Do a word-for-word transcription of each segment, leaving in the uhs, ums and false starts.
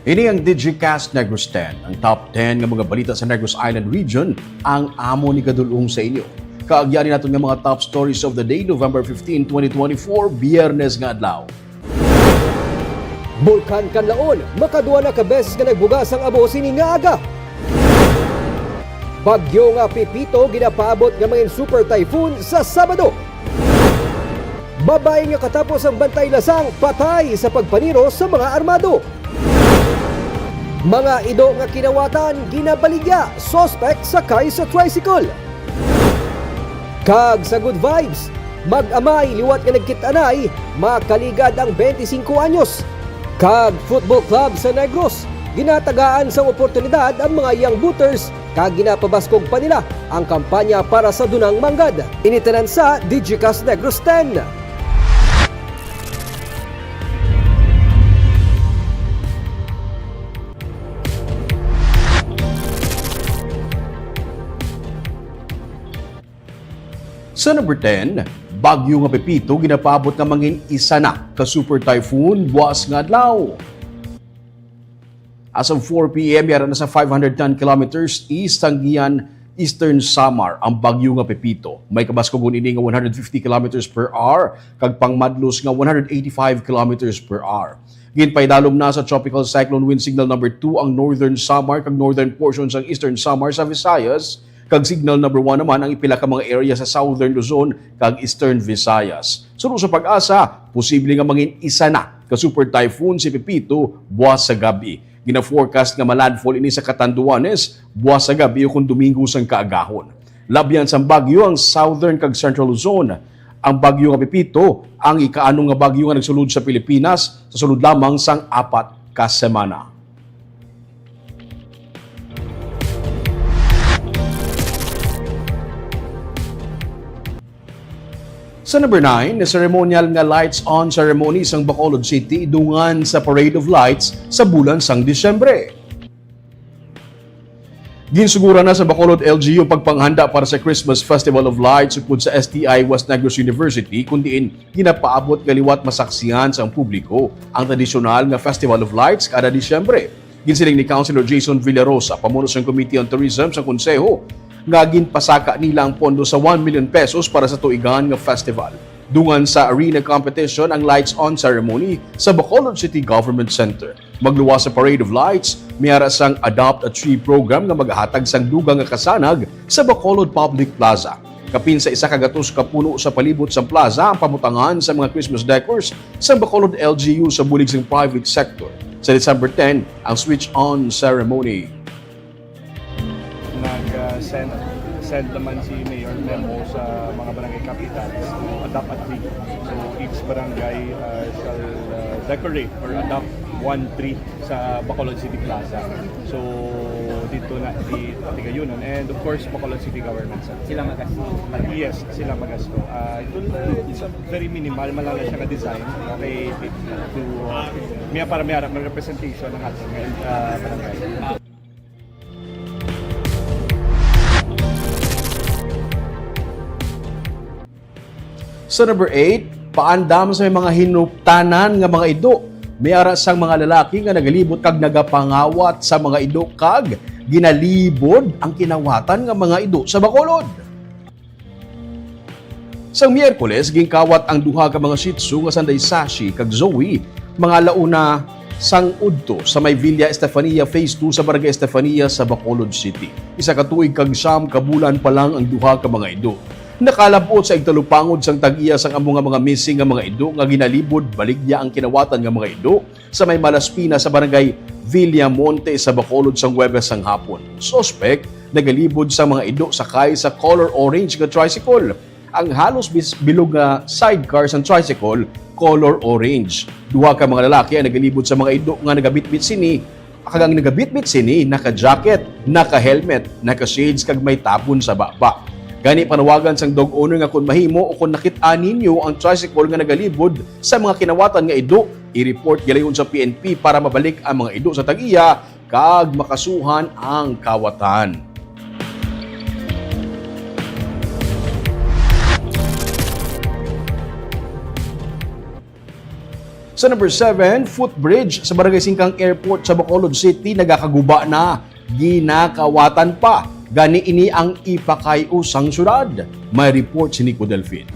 Ini ang Digicast Negros ten, ang top ten nga mga balita sa Negros Island Region, ang amon igadul-ong sa inyo. Kaagyani naton nga mga top stories of the day, November fifteen, twenty twenty-four, Biyernes nga adlaw. Bulkan Kanlaon, makaduha na ka beses nga nagbuga sang abo sini nga aga. Bagyo nga Pepito ginapaabot nga mangin super typhoon sa Sabado. Babayi nga katapos ang bantay lasang patay sa pagpaniro sa mga armado. Mga ido nga kinawatan ginabaligya, suspect sakay sa tricycle. Kag sa good vibes, mag-amay liwat nga nagkit-anay, makaligad ang twenty-five anyos. Kag football club sa Negros, ginatagaan sang oportunidad ang mga young booters kag ginapabaskog pa nila ang kampanya para sa dunang manggad. Ini tanan sa Digicast Negros ten. Sa number ten, bagyo nga Pepito ginapaabot nga mangin isa na ka super typhoon buas nga adlaw. As of four p m, yara na sa five hundred ten kilometers east sang Guian, Eastern Samar ang bagyo nga Pepito. May kabaskugon ini nga one hundred fifty kilometers per hour kag pangmadlos nga one hundred eighty-five kilometers per hour. Ginpaidalom na sa Tropical Cyclone Wind Signal Number Two ang Northern Samar kag northern portion sang Eastern Samar sa Visayas, kag Signal Number One naman ang ipila ka mga area sa Southern Luzon kag Eastern Visayas. Suno sa PAGASA, posible nga mangin isa na ka super typhoon si Pepito buwas sa gab-i. Gina-forecast nga ma-landfall ini sa Catanduanes buwas sa gab-i ukon Domingo sang kaagahon. Labyan sang bagyo ang Southern kag Central Luzon. Ang bagyo nga Pepito ang ikaano nga bagyo nga nagsulod sa Pilipinas sa sulod lamang sang apat ka semana. Sa number nine, ceremonial nga lights on ceremony sang Bacolod City dungan sa Parade of Lights sa bulan sang Disyembre. Ginsuguran na sa Bacolod L G U pagpanghanda para sa Christmas Festival of Lights upod sa S T I West Negros University, kun diin ginapaabot nga liwat masaksihan sang publiko ang tradisyonal nga Festival of Lights kada Disyembre. Ginsiling ni Councilor Jason Villarosa, pamuno sang Committee on Tourism sa Konseho, nga ginpasaka nila ang pondo sa one million pesos para sa tuigan nga festival. Dungan sa arena competition ang lights on ceremony sa Bacolod City Government Center. Magluwas sa Parade of Lights, may ara sang Adopt a Tree program nga maghatag sang dugang nga kasanag sa Bacolod Public Plaza. Kapin sa isa ka gatos ka puno sa palibot sang plaza ang pabutangan sa mga Christmas decors sang Bacolod L G U sa bulig sang private sector. Sa December ten, ang switch on ceremony. Nag, ah, send, send naman si Mayor memo sa mga barangay capitals to adopt a tree. So, each barangay, ah, shall, ah, decorate or adopt one tree sa Bacolod City Plaza. So, dito na di Tigayunon and of course, Bacolod City Government Center. Sila magasto. Yes, sila magasto. Ah, ito, uh, it's a very minimal, malala siya nga design. Okay, to, uh, may para may harap ng representation ng ating, ah, barangay. Sa number eight, paandam sa may mga hinuptanan nga mga ido. May ara sang mga lalaki nga nagalibot kag nagapangawat sa mga ido kag ginalibod ang kinawatan nga mga ido sa Bacolod. Sang Miyerkules, ginkawat ang duha ka mga Shih Tzu nga sanday Sashi kag Zoe, mga alauna sang udto sa may Villa Estefania Phase two sa Barangay Estefania sa Bacolod City. Isa ka tuig kag siyam ka bulan pa lang ang duha ka mga ido. Nakalab-ot sa igtalupangod sang tag-iya sang amo nga mga missing nga mga ido nga ginalibod baligya ang kinawatan nga mga ido sa may Malaspina sa Barangay Villamonte sa Bacolod sang Huwebes sang hapon. Suspek nagalibod sang mga ido sakay sa color orange nga tricycle. Ang halos bis-, bilog nga sidecar sang tricycle, color orange. Duha ka mga lalaki ang nagalibod sa mga ido nga nagabitbit sini, kag ang nagabitbit sini naka-jacket, naka-helmet, naka-shades kag may tabon sa baba. Gani, panawagan sang dog owner nga kon mahimo o kon nakit-an ninyo ang tricycle nga nagalibod sa mga kinawatan nga ido, i-report gilayon sa P N P para mabalik ang mga ido sa tag-iya kag makasuhan ang kawatan. Sa number seven, footbridge sa Barangay Singkang Airport sa Bacolod City nagakaguba na, ginakawatan pa. Gani ini ang ipakay-o sang syudad. May report si Nico Delfin.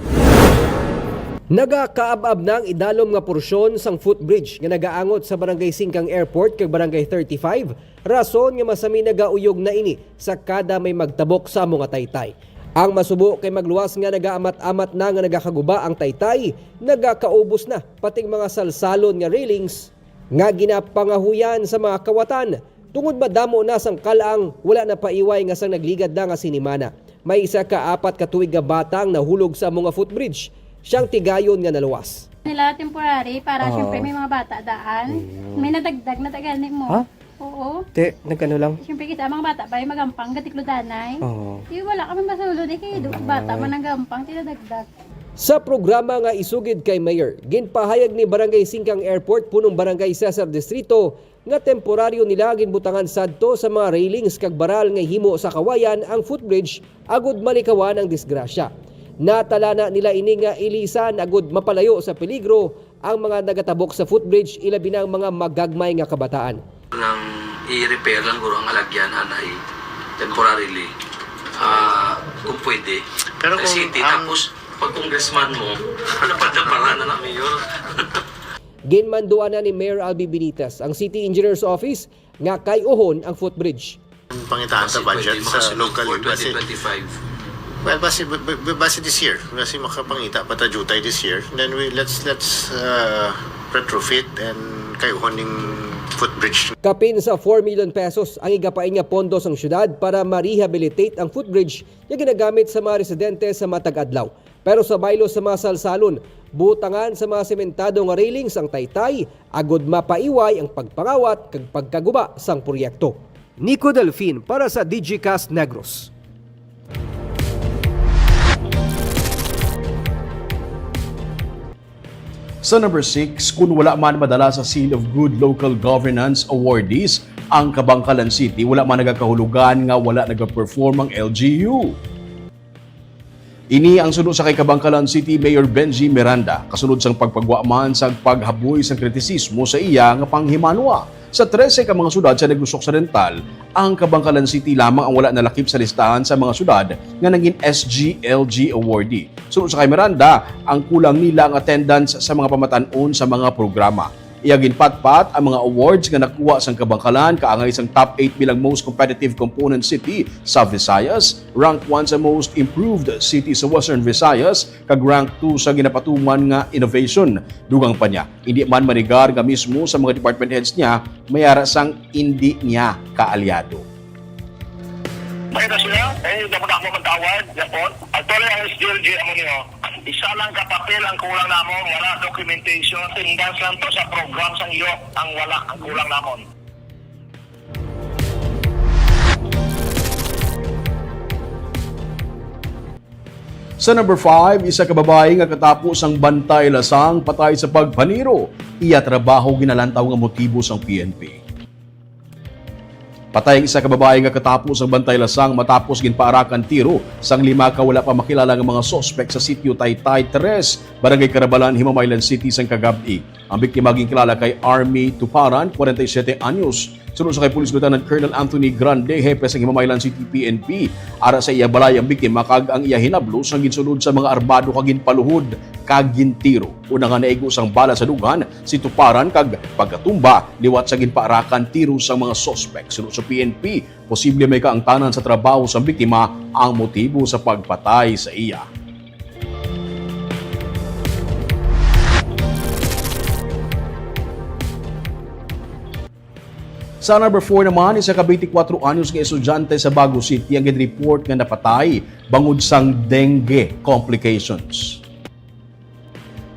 Nagakaab-ab na ang idalom nga porsyon sang footbridge nga nagaangot sa Barangay Singkang Airport kag Barangay thirty-five, rason nga masami nagauyog na ini sa kada may magtabok sa amo nga taytay. Ang masubo kay magluwas nga nagaamat-amat na nga nagakaguba ang taytay, nagakaubos na pati ang mga salsalon nga railings nga ginapangahuyan sa mga kawatan, tungod madamo na sang kal-ang wala napaiway nga sang nagligad na nga sinimana. May isa ka apat ka tuig nga bata ang nahulog sa amo nga footbridge. Siyang tigayon nga naluwas. Nila temporary para, ah, syempre, may mga bata daan. Ayun. May nadagdag na gani mo. Ha? Oo. Te, nagano lang? Syempre, kita ang mga bata ba, yung magampang, gatikludanay. Oo. Di wala kami masulod, eh, kay do-, ah, bata man ang gampang, tinadagdag. Sa programa nga isugid kay Mayor, ginpahayag ni Barangay Singkang Airport, punong barangay sa Cesar Distrito, nga temporaryo nila ginbutangan sadto sa mga railings kag baral nga himo sa kawayan ang footbridge agud malikawan ang disgrasya. Natalana nila ini nga ilisan agud mapalayo sa peligro ang mga nagatabok sa footbridge, ilabi na ang mga magagmay nga kabataan. Nang i-repair lang guro ang alagyan, anay, temporarily. Ah, kung pwede. Pero sa kung city, ang tapos pag congressman mo, ano pa na para na, na mayor? Ginmanduan na ni Mayor Albi Benitez ang City Engineer's Office nga kay-uhon ang footbridge. Pangitaan sa budget sa local, base, well, base, b-, b-, base this year, base makapangita pa ta jutay this year, then we, let's, let's, uh, retrofit and kay-uhon ning footbridge. Kapin sa four million pesos ang igapain nga pondo sang syudad para ma-rehabilitate ang footbridge nga ginagamit sa mga residente sa matag adlaw. Pero sa baylo sa mga salsalon, butangan sa mga sementado nga railings ang taytay agud mapaiway ang pagpangawat kag pagkaguba sang proyekto. Nico Delfin para sa Digicast Negros. Sa number six, kun wala man madala sa Seal of Good Local Governance Awardees ang Kabankalan City, wala man nagakahulugan nga wala nagaperform ang L G U. Ini ang suno sa kay Kabankalan City Mayor Benji Miranda, kasunod sang pagpagwa man sa paghaboy sang kritisismo sa iya nga panghimanwa. Sa trese ka mga syudad sa Negros Occidental, ang Kabankalan City lamang ang wala nalakip sa listahan sa mga syudad nga nangin S G L G awardee. Suno sa kay Miranda, ang kulang nila ang attendance sa mga pamatan-on sa mga programa. Iya ginpatpat ang mga awards nga nakuha sang Kabankalan, kaangay sang top eight bilang most competitive component city sa Visayas, rank one sa most improved city sa Western Visayas, kag rank two sa ginapatuman nga innovation. Dugang pa niya, indi man manigar nga mismo sa mga department heads niya may ara sang indi niya kaalyado. May na sila, eh, damo na ako magtawag, yapon. Actually, ang S G L G, amo niyo, isa lang ka papel ang kulang namon, wala documentation. Imbas lang to sa program sang iyo ang wala ang kulang namon. Sa number five, isa ka babayi nga katapo sang bantay lasang patay sa pagpaniro. Iya trabaho ginalantaw nga motibo sang P N P. Patay ang isa ka babayi nga katapo sang bantay lasang matapos ginpaarakan tiro sang lima ka wala pa makilala nga mga suspek sa Sitio Taytay tres, Barangay Carabalan, Himamaylan City, sang kagab-i. Ang biktima ginkilala kay Army Tuparan, kwarenta y siyete anyos. Suno sa kay Police Lieutenant Colonel Anthony Grande, hepe sang Himamaylan City P N P, ara sa iya balay ang biktima kag ang iya hinablos ang ginsulod sa mga armado kag ginpaluhod kag gintiro. Una nga naigo sang bala sa dughan si Tuparan kag pagkatumba liwat sa ginpaarakan tiro sang mga suspek. Suno sa P N P, posible may kaangtanan sa trabaho sang biktima ang motibo sa pagpatay sa iya. Sa number four naman, isa ka twenty-four anyos nga estudyante sa Bago City ang gin-report nga napatay bangod sang dengue complications.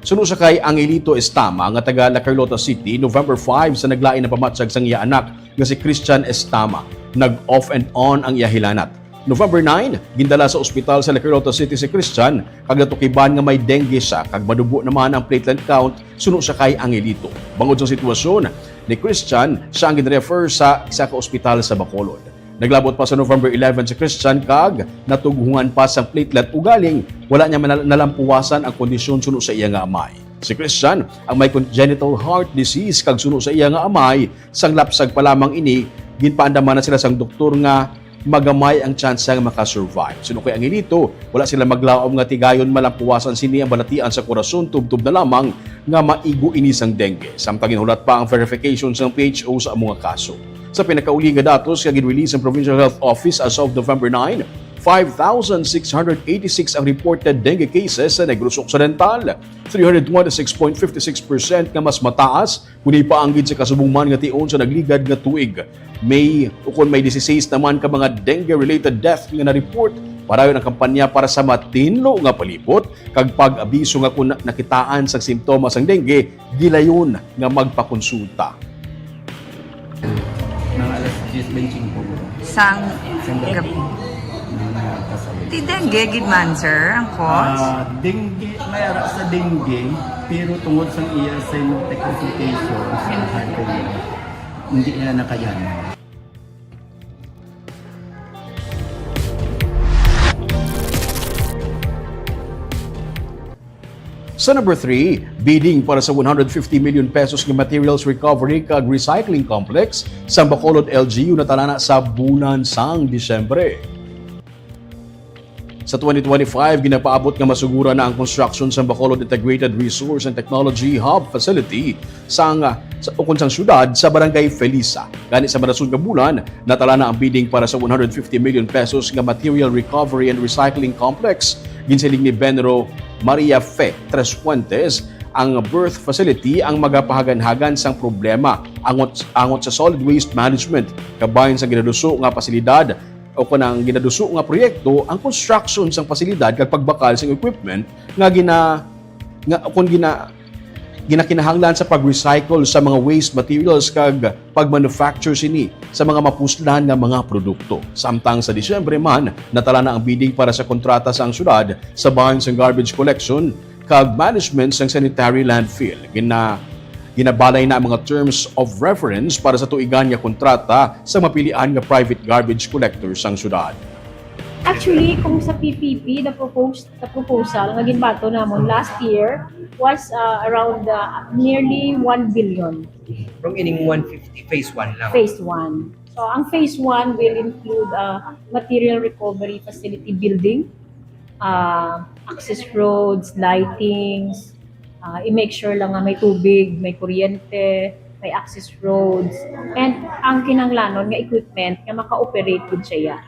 Suno sa kay Angelito Estama nga taga La Carlota City, November five sa naglain ang pamatyag sang iya anak nga si Christian Estama. Nag-off and on ang iya hilanat. November nine, gindala sa ospital sa La Carlota City si Christian kag natukiban nga may dengue siya kag madugo naman ang platelet count suno sa kay Angelito. Bangod sa sitwasyon ni Christian, siya ang gin-refer sa isa ka ospital sa Bacolod. Naglabot pa sa November eleven si Christian kag natughungan pa sang platelet, ugaling wala niya manal-, nalampuwasan ang kondisyon suno sa iya nga amay. Si Christian ang may congenital heart disease, kag suno sa iya nga amay, sang lapsag pa lamang ini, ginpaandaman na sila sang doktor nga magamay ang tsansa nga makasurvive. Suno kay Angelito, wala sila maglaom nga tigayon malampuwasan sini ang balatian sa korason, tubtob na lamang nga maigo ini sang dengue. Samtang ginhulat pa ang verification sang P H O sa amo nga kaso. Sa pinakauli nga datos nga gin-release ang Provincial Health Office as of November nine, five thousand six hundred eighty-six ang reported dengue cases sa Negros Occidental, three hundred twenty-six point five six percent nga mas mataas kung ipaanggid sa kasubong man nga tion sa nagligad nga tuig. May, ukon may dieciséis naman ka mga dengue-related death nga na-report. Padayon ang kampanya para sa matinlo nga palibot kag pag-abiso nga kung nakitaan sang simptomas ang dengue, gilayon nga magpakonsulta. Mga alas diyes bente singko po. Sang Sang gabi. gabi. Mga kasabay. Ti dengue gid man, sir, ang cause? Ah, dengue, may ara sa dengue, pero tungod sa iya sa imong technification sa hardware, hindi na nakayanan. Sa number three, bidding para sa one hundred fifty million pesos nga materials recovery kag recycling complex sa Bacolod L G U natalana sa bulan sang Disyembre. Sa twenty twenty-five, ginapaabot nga masugura na ang construction sa Bacolod Integrated Resource and Technology Hub Facility sang, sa, ukon sang syudad sa Barangay Felisa. Gani sa marason nga bulan, natalana ang bidding para sa one hundred fifty million pesos nga material recovery and recycling complex. Ginsiling ni Benro Maria Fe Tres Fuentes, ang berth facility ang magapahaganhagan sang problema angot, angot sa solid waste management, kabahin sa ginaduso nga pasilidad o kanang ginaduso nga proyekto ang construction sang pasilidad kag pagbakal sang equipment nga gina nga kon gina ginakinahanglan sa pag-recycle sa mga waste materials kag pag-manufacture sini sa mga mapuslan nga mga produkto. Samtang sa Disyembre man, natala na ang bidding para sa kontrata sa ang syudad sa bahin sang garbage collection kag management sang sanitary landfill. Gina, ginabalay na ang mga terms of reference para sa tuigan nga kontrata sa mapilian nga private garbage collector sang syudad. Actually, kung sa P P P, the proposed the proposal nga ginbato namon last year was uh, around uh, nearly one billion. From ining one fifty, phase one lang. Phase one. So, ang phase one will include uh, material recovery facility building, uh, access roads, lightings, uh, i-make sure lang nga may tubig, may kuryente, may access roads, and ang kinahanglanon nga equipment nga maka-operate gid siya.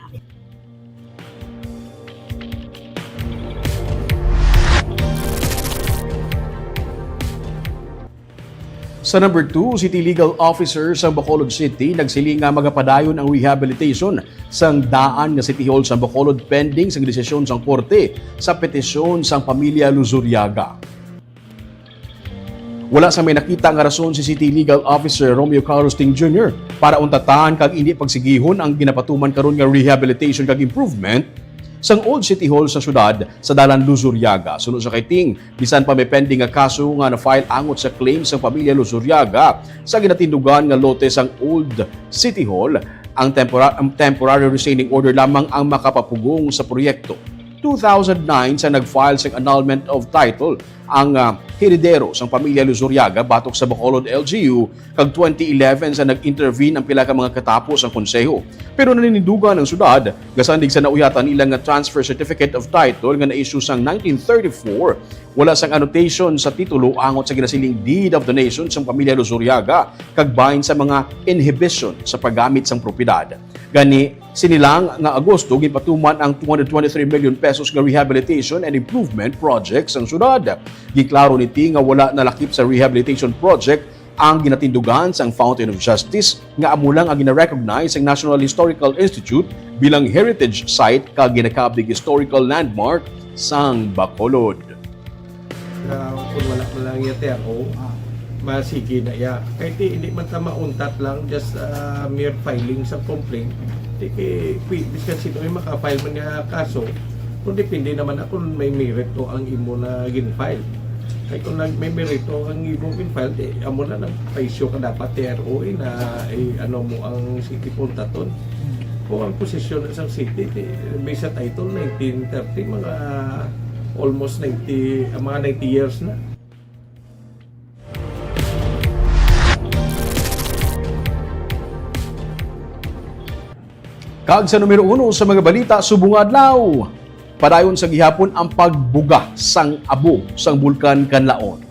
Sa number two, City Legal Officer sa Bacolod City nagsiling nga magapadayon ang rehabilitation sang daan nga City Hall sa Bacolod pending sang desisyon sang korte sa petisyon sang pamilya Luzuriaga. Wala sa may nakita nga rason si City Legal Officer Romeo Carlos Ting Junior para untatan kag indi pagsigihon ang ginapatuman karon nga rehabilitation kag improvement sang Old City Hall sa syudad sa Dalan Luzuriaga. Suno sa kay Ting, bisan pa may pending nga kaso nga na-file angot sa claim sang pamilya Luzuriaga sa ginatindugan nga lote sang Old City Hall, ang, tempora- ang temporary restraining order lamang ang makapapugong sa proyekto. Two thousand nine sa nag-file sang annulment of title ang ah, heredero sang pamilya Luzuriaga batok sa Bacolod L G U, kag twenty eleven sa nag-intervene ang pila ka mga katapo sang konseho. Pero naninindugan ang syudad, gasandig sa nauyatan nila nga transfer certificate of title nga na-issue sang nineteen thirty-four, wala sang annotation sa titulo angot sa ginasiling deed of donation sang pamilya Luzuriaga kag bahin sa mga inhibition sa paggamit sang propiedad. Gani, sini lang nga Agosto, ginpatuman ang two hundred twenty-three million pesos nga rehabilitation and improvement project sang syudad. Giklaro ni Ting nga wala nalakip sa rehabilitation project ang ginatindugan sang Fountain of Justice, nga amo lang ang gina-recognize sang National Historical Institute bilang heritage site kag ginakabig historical landmark sang Bacolod. Na kung wala man lang iya T R O, masige na iya. Kay ti, hindi man ta mauntat lang, just ah, mere filing sa complaint. Ti kay, pi- biskan sino may maka-file man nga kaso, kung depende naman na kung may merito ang imo na gin-file. Kay kung nag may merito ang imo gin-file, di, amo na nagpa-issue ka dapat T R O eh, na eh, ano mo ang city puntaton. Kung ang posisyon sa city, di, based sa title, nineteen thirty, mga almost ninety, ah, mga ninety years na. Kag sa numero uno sa mga balita subong nga adlaw, padayon sa gihapon ang pagbuga sang abo sang Bulkan Kanlaon.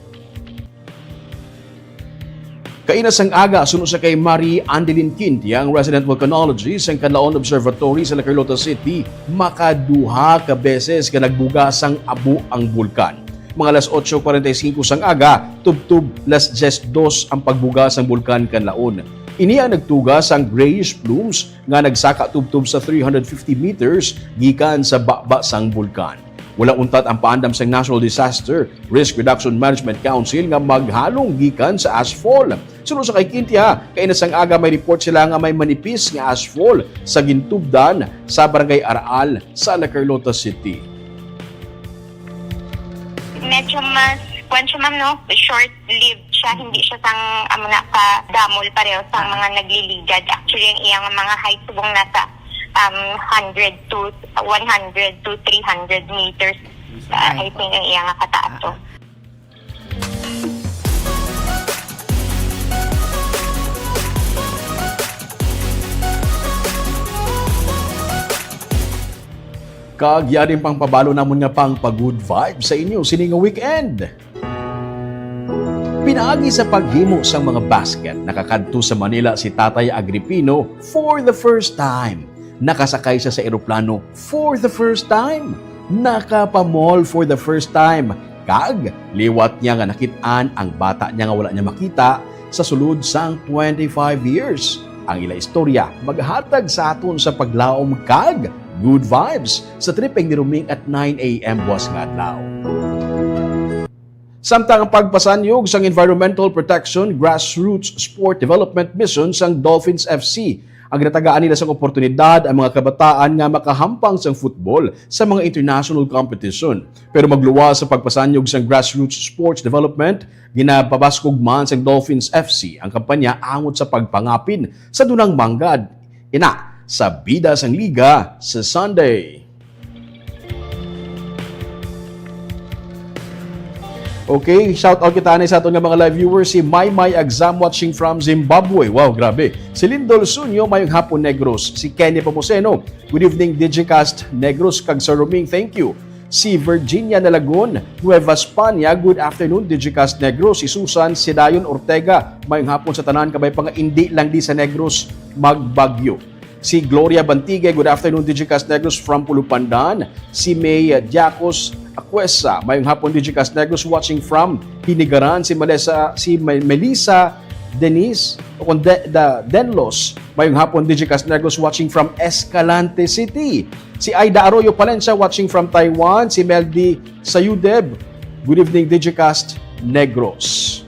Kaina sang aga, suno sa kay Marie Andeline Quintia, ang resident volcanologist sang Kanlaon Observatory sa La Carlota City, makaduha ka beses nga nagbuga sang abo ang bulkan. Mga alas otso cuarenta y cinco sang aga, tubtob las diez dos ang pagbuga sang Bulkan Kanlaon. Ini ang nagtuga sang grayish plumes nga nagsaka tubtob sa three hundred fifty meters gikan sa baba sang bulkan. Wala untat ang paandam sang National Disaster Risk Reduction Management Council nga maghalong gikan sa ashfall. Suno sa kay Quintia, kaina sang aga may report sila nga may manipis nga ashfall sa gintubdan sa Barangay Araal sa La Carlota City. Medyo mas, kuwan siya, ma'am, no? Short-lived siya. Hindi siya sang, amo na, ka damol pareho sa mga nagliligad. Actually, ang iyang mga height subong nasa um, one hundred to one hundred to three hundred meters. Uh, I think ang iyang kataas to. Kag yari ang pangpabalo namon nga pang pa good vibes sa inyo sini nga weekend. Pinaagi sa paghimo sang mga basket, nakakadto sa Manila si Tatay Agripino for the first time. Nakasakay siya sa eroplano for the first time. Nakapamall for the first time. Kag liwat niya nga nakit-an ang bata niya nga wala niya makita sa sulod sang twenty-five years. Ang ila istorya maghatag sa aton sa paglaom kag good vibes sa Tripeng ni Roming at nine a.m. buwas nga adlaw. Samtang ang pagpasanyog sang Environmental Protection Grassroots Sport Development Mission sang Dolphins F C, ang ginatagaan nila sang oportunidad ang mga kabataan nga makahampang sang football sa mga international competition. Pero magluwas sa pagpasanyog sang grassroots sports development, ginapabaskog man sang Dolphins F C ang kampanya angot sa pagpangapin sa dunang manggad. Ina, sa bida sang liga sa Sunday. Okay, shout out kita ani sa aton nga mga live viewers, si Maymay Agzam watching from Zimbabwe. Wow, grabe. Si Lindol Sunyo, mayong hapon, Negros. Si Kenny Pomoseno, good evening, Digicast Negros, kag Sir Roming, thank you. Si Virginia Nalagon, Nueva España, good afternoon, Digicast Negros. Si Susan Sidayon Ortega, mayong hapon sa tanan, kabay pa nga indi lang di sa Negros magbagyo. Si Gloria Bantigue, good afternoon, Digicast Negros from Pulupandan. Si May, uh, Diacos Acuesa, mayong hapon, Digicast Negros, watching from Hinigaran. Si Melissa, si Me-, Melissa Denise, o kung De-, Da-, Denlos, mayong hapon, Digicast Negros, watching from Escalante City. Si Aida Arroyo Palencia, watching from Taiwan. Si Meldy Sayudeb, good evening, Digicast Negros.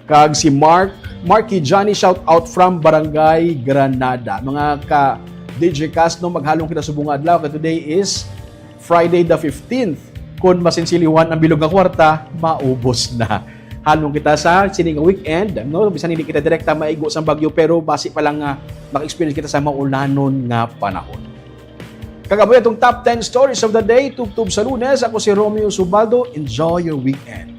Kag si Mark, Marky Johnny, shout out from Barangay Granada. Mga ka Digicast, no, maghalong kita subong nga adlaw, kay today is Friday the fifteenth. Kung masinsiliwan ang bilog nga kwarta, maubos na. Halong kita sa sini nga weekend, no? Bisan hindi kita direkta maigo sa bagyo, pero basi pa lang nga maka-experience kita sa maulanon nga panahon. Kag amo atong top ten stories of the day, tubtob sa Lunes. Ako si Romeo Subaldo. Enjoy your weekend.